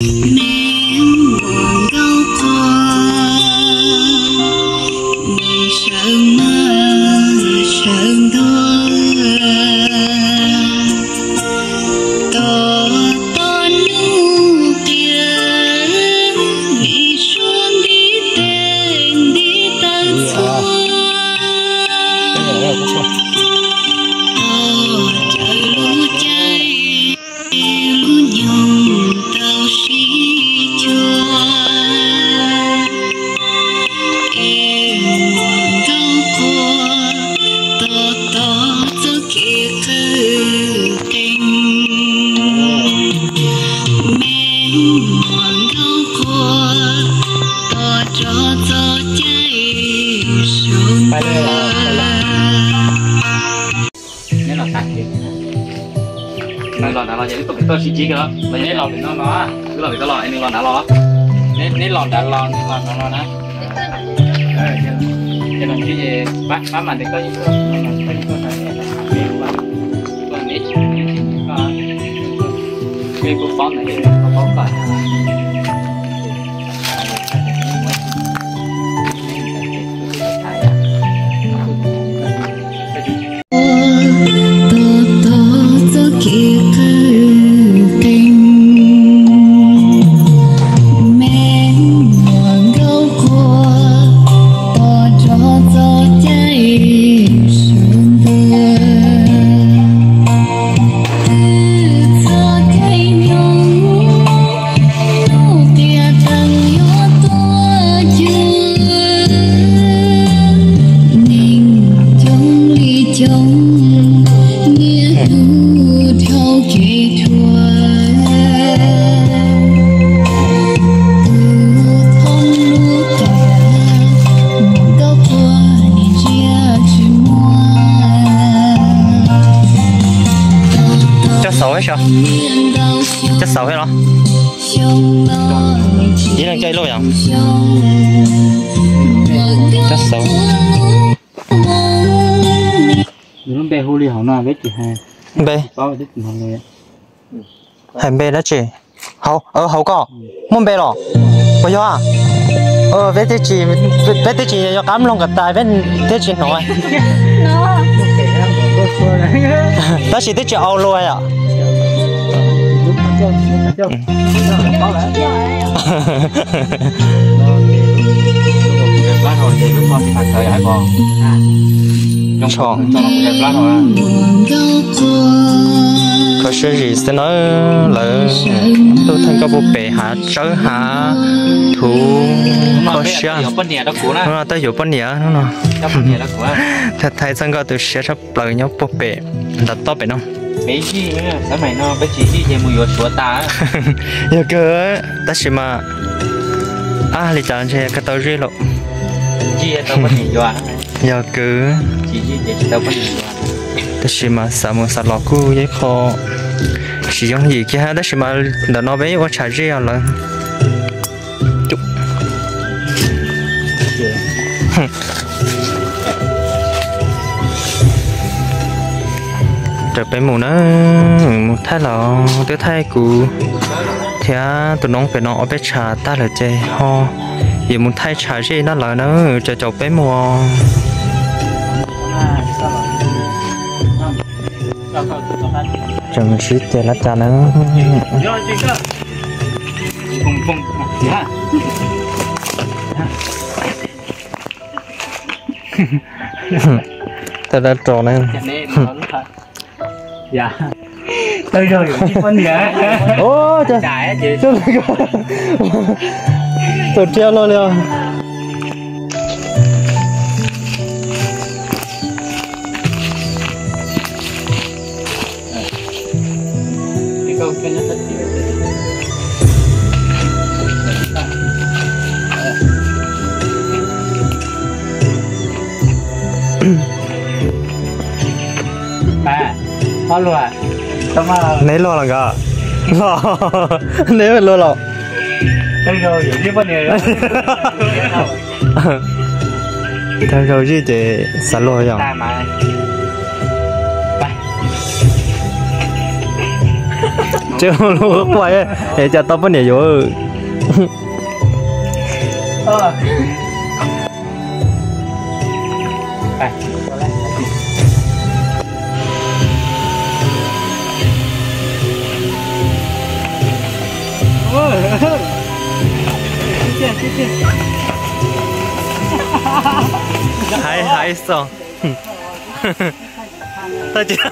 Me muam nkauj quag, nws sawv mag sawv ntuag, tos tos hnub qias, nws suab ntiv tes ntiv taw txhua, tos caw lub caij lub nyoog tau sib cuag. Es muam nkauj quag, tos tos txoj kev qawm qees. Me muam nkauj quag, tos rov txoj caij saum ntag. Neb los tas ces, neb los nrad los ces wb tuaj pem toj sib ntsib kawg los, neb los pem no los, wb los pem toj los es nws los nrad los, neb los nrad los nws los nrad los na. Ces los ntsib ces pab mam ntes koj ib tuaj, koj ib tuaj nrad, tuaj neb tsis neb tsis nyiam koj, peb kuj paub ntawd ces paub koj. Tos tos txoj kev qawm qees. Me muam nkauj quag, tos rov txoj caij saum ntag. Twb txog caij nyoog, hnub qias teev yuav tuaj cuag. Neeg coob li coob, niaj hnub dhau kev dhuav. Tus thoob lub kawm, muam nkauj quag nim ntsia tsis muaj. Coj xauv, coj xauv thiab los? Ib leeg coj ib lub yom. Coj xauv. Nws lub npe hu li hauv no peb tsis hais. Npe? Hais npe dab tsi? Hauv, hauv koj muaj npe los? Puas yog? Peb twb tsis, peb twb tsis yog qab mloog kom tas peb thiaj tsis hnov. Tab sis twb tsis au lus yom. Kho siab zim xwb na, lawv tuaj theej koj puag pem hav tsawb hav thuv, kho siab. Hnub no twb yuav poj niam hnub no. Thaij txog nkawd tus siab tshaj plaws nyob puag pem nram toj pem no. Yog kawg, tab sis mas, ab, li cas ntshe koj tau zij lawm. Yog kawg, tab sis mas xav mus xav los kuj yog ib qho tsis yooj yim kiag, tab sis mas ntawm no peb ua tshav zij os lawm. Raws peb mus na, mus thaij los twb thaij kuv thiab tus noob pem no ob peb tshav tag lawm ces ho yuav mus thaij tshav zij dab lawm na, caum caum peb mus. Tseem sib ceg lab cas na. Tau dab rau na. Tus riam los li os. Neb luag los nkawd? Los, neb luag los? Tag zog zij ces xav luag yom. Tsev lub quaj es cas tau poj niam yuav. Hais hais xo. Tag cia.